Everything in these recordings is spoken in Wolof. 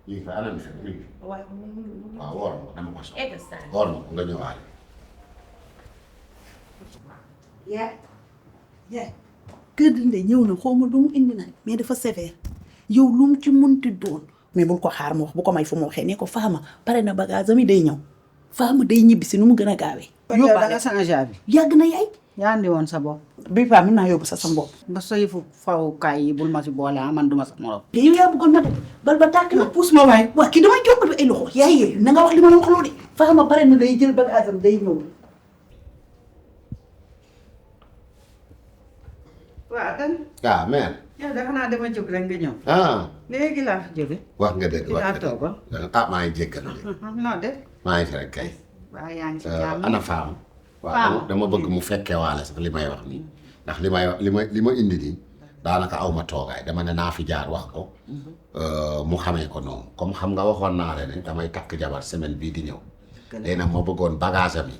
Iya, ana bisa ini. War, nama kosong. War, enggak nyawal. Ya, ya. Kër Ndeye ñëw na xaw ma lu mu indi nag mais dafa sévère yow lu mu ci mënti doon mais bul ko xaar mu wax bu ko may fu mu waxee ne ko Fama pare na bagage ami day ñëw Fama day ñibbi si nu mu gën a gaawee. yóbbaale da nga changé bi. yàgg na yaay. yaa andi woon sa bopp. bii paa mën naa yóbbu sa bopp. ba sa yëfu fawukaay yi bul ma si boole man duma sa morom. te yow yaa bëggoon na bal ba tàkk na puus ma waay. waa kii damay jokkoo ay loxo yaay yooyu na nga wax li ma la wax loolu de. Fama pare na day jël bagage am day ñëw. waaw kan. Ah, mère. yow dafa naa dama jóg rek nga ñëw. Ah. léegi laa jóge. Wax nga dëgg wax nga toogoon. ah maa ngi jéggalu de. noo def. maa ngi fi rek kay. waaw yaa ngi si jàmm. Ana Fama. waaw dama bëgg mu fekkee waale sax li may wax nii. ndax li ma indi nii daanaka aw ma toogaay dama ne naa fi jaar wax ko. mu xamee ko noonu comme xam nga waxoon naa la ne damay takk jabar semaine bii di ñëw. léegi nag ma bëggoon bagage am yi.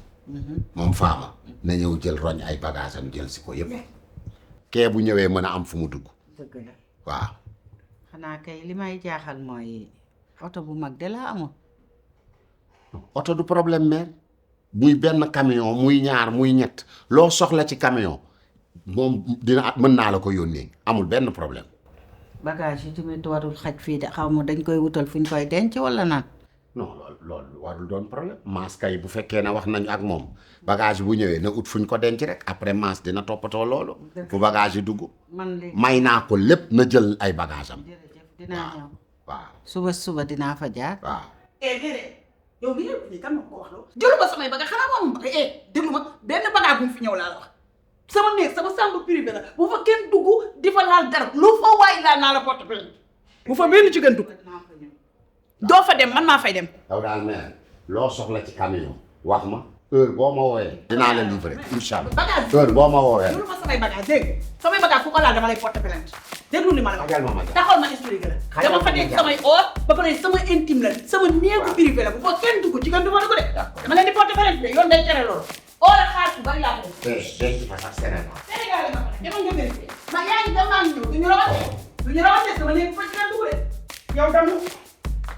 moom Fama na ñëw jël roñ ay bagage am jël si ko yëpp. kee bu ñëwee mën a am fu mu dugg. dëgg la. waaw. xanaa kay li may jaaxal mooy oto bu mag de laa amoon. oto du problème mère muy benn camion muy ñaar muy ñett loo soxla ci camion moom dina mën naa la ko yónnee amul benn problème. bagage yi tamit warul xaj fii de xaw ma dañ koy wutal fu ñu koy denc wala naan. non loolu warul doon problème maas kay bu fekkee ne wax nañu ak moom bagage bu ñëwee na ut fuñ ko denc rek après maas dina toppatoo loolu. bu bagage yi dugg. man léegi may naa ko lépp na jël ay bagage am. jërëjëf dinaa ñëw. waaw suba dinaa fa jaar. waaw. yow li ngeen nii kan ma ko wax loolu. jëluma samay bagage xanaa moom déglu ma benn bagage bu mu fi ñëw laa la wax sama néeg sama chambre privée la bu fa kenn dugg di fa laal dara lu fa waay laal naa la porte plainte bu fa benn jigéen dugg doo fa dem man maa fay dem. yow daal mère loo soxla ci camion wax ma heure boo ma woowee dinaa la livrer incha allah. bagage heure boo ma woowee. jëluma samay bagage dégg nga samay bagage fu ko laal dama lay porte plainte déglu li ma la wax. xajal ma ma taxawal ma expliqué la. dama fa denc samay or ba pare sama intime la sama néegu privé la bu fa kenn dugg ci kenn du ma dugg de. dama leen di porte plainte de yoon day tere loolu. or ak xaalis bu bari laa ko def. denc fa sax Sénégal. Sénégal la ma ko def demal nga vérifié. ndax yaa ngi dem maa ngi ñëw du ñu rawatee du ñu rawatee sama néegu fa ci kenn dugg de. yow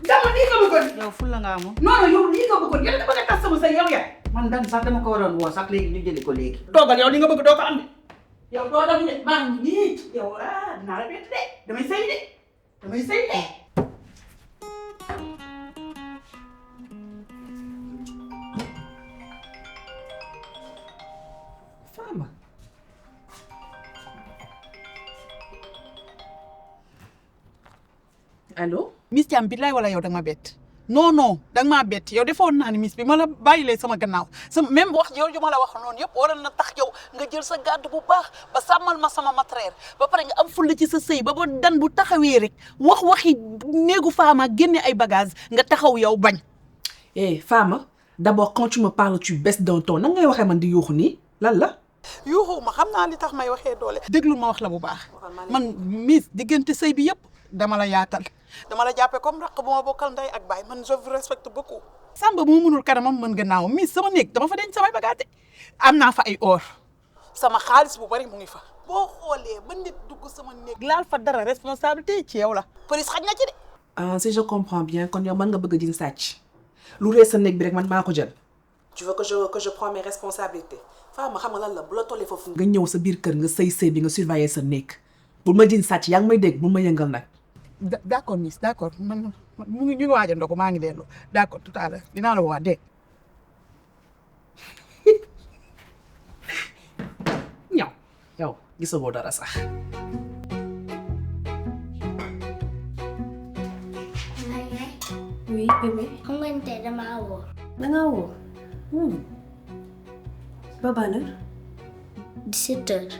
dama lii nga bëggoon. yow ful la nga amoon. non non yow lii nga bëggoon yéen a bëgg a tas sama say yow yaa. man dan sax dama ko waroon woo sax léegi ñu jëli ko léegi. toogal yow li nga bëgg doo ko am de. yow doo dem de maa ngi nii yow dinaa la bett de damay sëy de damay sëy de. Fama. allo. Miss Thiam billaay wala yow da nga ma bett. non non da nga maa bett yow defoon naa ni miss bi ma la bàyyilee sama gannaaw sama même wax yow ju ma la wax noonu yëpp waroon na tax yow nga jël sa gàddu bu baax ba sàmmal ma sama matériel ba pare nga am fulla ci sa sëy ba dan bu taxawee rek waxi néegu Fama génne ay bagages nga taxaw yow bañ. Fama d'abord quand tu me parles tu baisses d'un ton nan ngay waxee man di yuuxu nii lan la. yuuxu ma xam naa li tax may waxee doole. déglu ma wax la bu baax man miss diggante sëy bi yëpp dama la yaatal. dama la jàppee comme raq bu ma bokkal ndey ak baay man je vous respecte beaucoup. Samba bu mu mënul kanamam mën gannaaw miss sama néeg dama fa denc samay bagages am naa fa ay or sama xaalis bu bari mu ngi fa. boo xoolee ba nit dugg sama néeg laal fa dara responsabilité ci yow la. police xaj na ci de. ah si je comprends bien kon yow mën nga bëgg a jiñ sàcc lu rëy sa néeg bi rek man maa ko jël. tu veux que je prends mes responsabilités Fama xam nga lan la bu la tollee foofu. nga ñëw sa biir kër nga sëy bi nga surveiller sa néeg bul ma jiñ sàcc yaa ngi may dégg bul ma yëngal nag. d'accord miss d'accord man ñu ngi waaj a ndogu maa ngi dellu d'accord tout à l'heure dinaa la woowaat dégg ñaw yow gisagoo dara sax. Oui bébé. xam nga ni tey damaa wóor. da ngaa wóor. ba ban heure. 17 heures.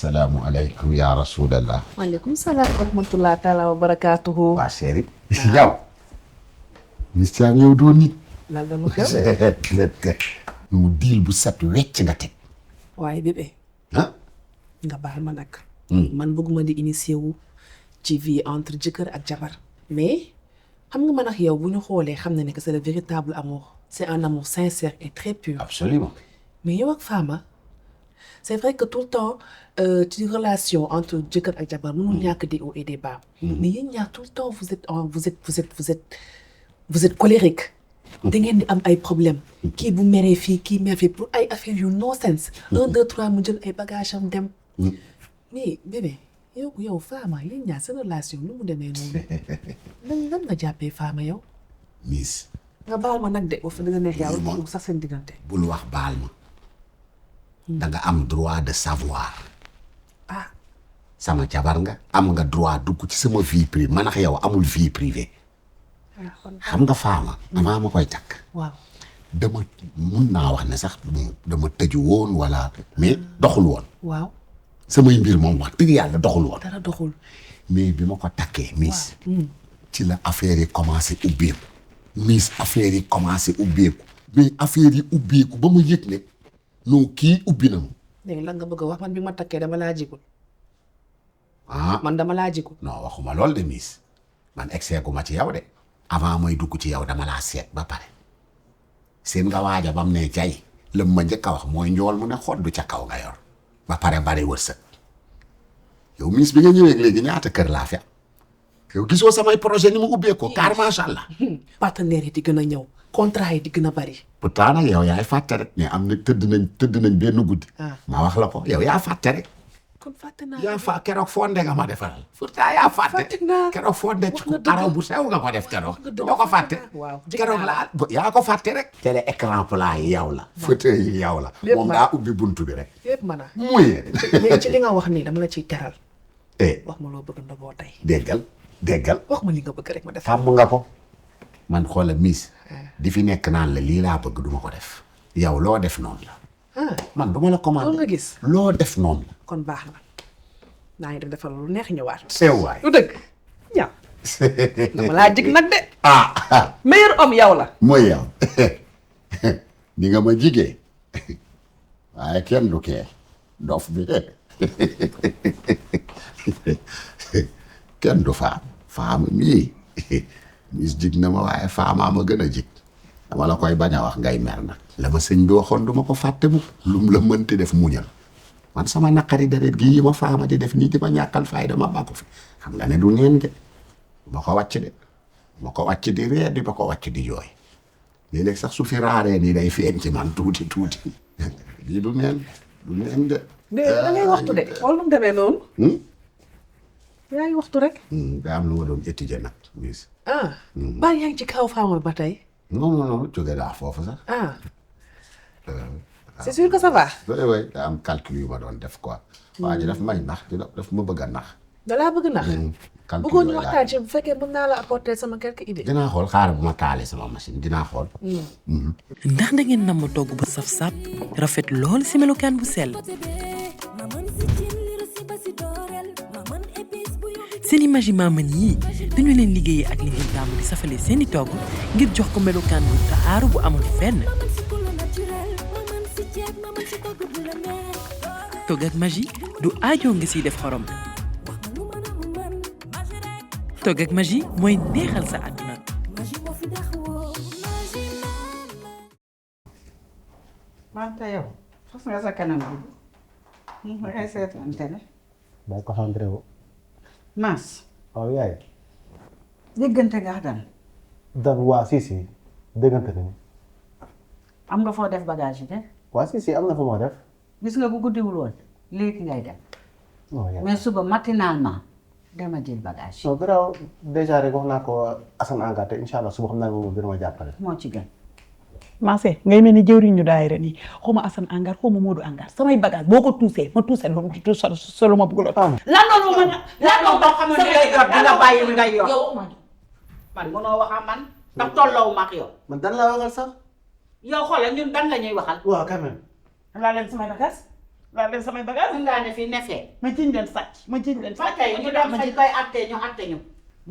asalaamualeykum ya rasulallah. waaleykum salaam wa rahmatulah taala wa barakaatuhu. waa chéri. yow. Mister yow doo nit. lan la lu xew. mu diil bu set wecc nga teg. waaye bébé. ah. nga baal ma nag. man bëgguma di initier wu ci vie entre jëkkër ak jabar. mais xam nga man ak yow bu ñu xoolee xam na ne que c'est le véritable amour. c'est un amour sincère et très pur. absolument. mais yow ak Fama c'est vrai que tout le temps ci relation entre jëkkër ak jabar mënul ñàkk des hauts et des bas. mais yéen ñaar tout le temps vous êtes colérique. da ngeen di am ay problème kii bu meree fii kii mer fii pour ay affaires yu no sense. 1 2 3 mu jël ay bagages am dem. mais bébé yow Fama yéen ñaar seen relation nu mu demee noonu lan nga jàppee Fama yow. Miss. nga baal ma nag de ba fa dëgg neex yàlla dugg sax seen diggante. bul wax baal ma. da nga am droit de savoir. ah. sama jabar nga am nga droit dugg ci sama vie privée man ak yow amul vie privée. xam nga Fama. avant ma koy takk. waaw. dama mun naa wax ne sax dama tëju woon wala mais doxul woon. waaw. samay mbir moom wax dëgg yàlla doxul woon. dara doxul. mais bi ma ko takkee Miss. ci la affaire yi commencé ubbeeku. Miss affaire yi commencé ubbeeku. mais affaire yi ubbeeku ba ma yëg ne non kii ubbi na ma. léegi lan nga bëgg a wax man bi ma takkee dama laa jigul. ah man dama laa jigul. non waxuma lool de Miss man egseeku ma ci yow de. avant mooy dugg ci yow dama laa seet ba pare. seen nga waaja bam ne cay lëm ma njëkk a wax mooy njool mu ne xoddu ca kaw nga yor. ba pare bari wërsëg. yow Miss bi nga ñëwee léegi ñaata kër laa fi am. yow gisoo samay projet ni mu ubbee ko car macha allah. partenaires yi di gën a ñëw. contrat yi di gën a bari. pourtant nag yow yaay fàtte rek. mais am na tëdd nañ benn guddi. ma wax la ko yow yaa fàtte rek. kon fàtte naa yaa keroog fonde nga ma defaral. pourtant yaa fàtte. fàtte naa keroog fonde ci ku araw bu sew nga ko def keroog. doo ko fàtte. waaw keroog laa yaa ko fàtte rek. télé écran plat yi yow la. fauteuil yi yow la. moom daa ubbi buntu bi rek. yëpp mën a. muy. mais ci li nga wax nii dama la ciy teral. wax ma loo bëgg ndogoo tey. déggal. wax ma li nga bëgg rek ma def. xam nga ko. man xoola Miss. di fi nekk naan la lii laa bëgg duma ko def. yow loo def noonu la. man duma la commandé. loolu nga gis. loo def noonu la. kon baax na. naa ngi def defal lu neex ñëwaat. sew waay. lu dëgg. ñaaw. dama laa jig nag de. ah. meilleur homme yow la. mooy yow. ni nga ma jigee. waaye kenn du kee. dof bi kenn du faama mii. Miss jig na ma waaye faamaa ma gën a jig. dama la koy bañ a wax ngay mer nag. la ma sëñ bi waxoon du ma ko fàtte mu. lum la mënti def muñal. man sama naqari deret gii yi ma faama di def nii di ma ñàkkal fayda ma bàkku fi. xam nga ne du neen de. ma ko wàcc de. ma ko wàcc di ree di ma ko wàcc di jooy. léeg-léeg sax su fi raaree nii day feeñ ci man tuuti. lii du neen de. da ngay waxtu de wala nu mu demee noonu. yaa ngi waxtu rek. daa am lu ma doon étudier nag Miss. baa yaa ngi ci kaw Fama ba tey. non jóge daa foofu sax. c'est sûr que ça va. oui daa am calcul yu ma doon def quoi. waa ji daf may nax daf ma bëgg a nax. da laa bëgg nax. calcul bëggoon ñu waxtaan ci bu fekkee mën naa la apporter sama quelques idées. dinaa xool xaaral bu ma taalee sama machine dinaa xool. ndax da ngeen namm togg bu saf sàpp rafet lool si melokaan bu sell. seeni magi maman yii dañu leen liggéeyee ak li ngeen taamu di safalee seeni togg ngir jox ko melokaan bu taaru bu amul fenn. togg ak magi du aajoo nga siy def xorom. togg ak magi mooy neexal sa àdduna. wante yow fas nga sa kanam bi mu ngay seetante ne day concentré wu. Mass waaw yaay. déggante nga dan dan waa si déggante nañu. am nga foo def bagage yi de waa si am na fa moo def. gis nga bu guddiwul woon léegi ngay dem non yaay. mais suba matinalement dama jël bagage non garaaw déjà rek wax naa ko Assane Angate incha allah suba xam naa ne moom dina ma jàppale. moo ci gën Massé ngay mel ni jëwriñu daayira nii xaw ma Assane Angar xaw ma Modou Angar samay bagage boo ko tuusee ma tuusee lu ma bëgg la. lan loolu ma lan loolu boo xamoon ne ngay yor dina bàyyi ngay yor yow man mënoo wax ak man ndax tolloo ma ak yow man dan laa waxal sax. yow xoolal ñun dan la ñuy waxal waaw quand même. laa leen samay bagage laal leen samay bagage mën ngaa ne fii ne fee. ma jiñ leen sàcc ma jiñ leen sàcc tey ñu dem fañ koy attee ñu atte ñu.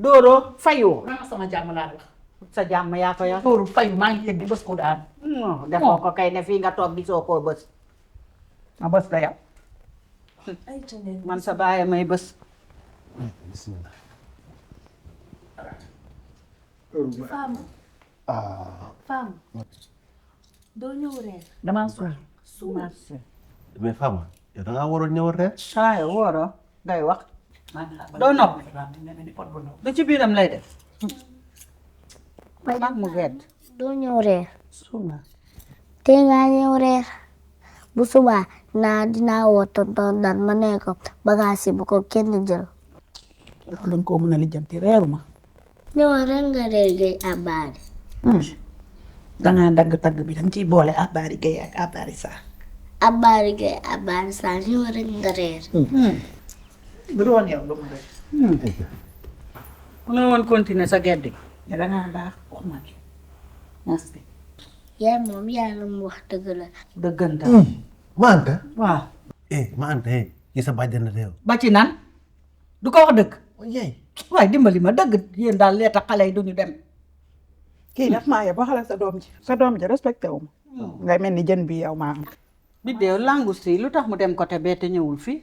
dóoroo fayoo. ma sama jàmm laa wax sa jàmm yaa ko yor. loolu fayu maa ngi yëg di bës ko daan defoo ko kay ne fii nga toog gisoo koo bës. ma bës da yow man sa baay may bës. bismillah. Femme doo ñëw reer. damaa suul merci. mais Fama yow da ngaa waroon ñëw reer. saa yoo wooroo ngay wax. doo noppi. du ci biiram lay def. mag mu gedd. doo ñëw reer. suuna. te nga ñëw reer. bu subaa dinaa woo tonton Dan ma ne ko bagage yi bu ko kenn jël. loolu dañ koo mën a lijjanti reeruma ñëw rek nga reer gay abbaari. dangaa dagg tagg bi danga ciy boole abbaari gay ak abbaari saa abbaari gay abbaari saa ñëw rek nga reer. bu doon yow lu mu reer mu nga woon continuer sa gedd gi. ne dangaa baax wax ma ki merci yaay moom yaay la mu wax dëgg la. dëgganta. ma anta. waaw. ma anta yi sa bàjjan la réew. ba ci nan. du ko wax dëgg. yaay. waaye dimbali ma dëgg yéen daal lee tax xale yi duñu dem. kii daf maa yeb waxal sa doom ji respecté wu ma ngay mel ni jën bi yow maa am Biddéew langouste yi lu tax mu dem côté bee te ñëwul fii.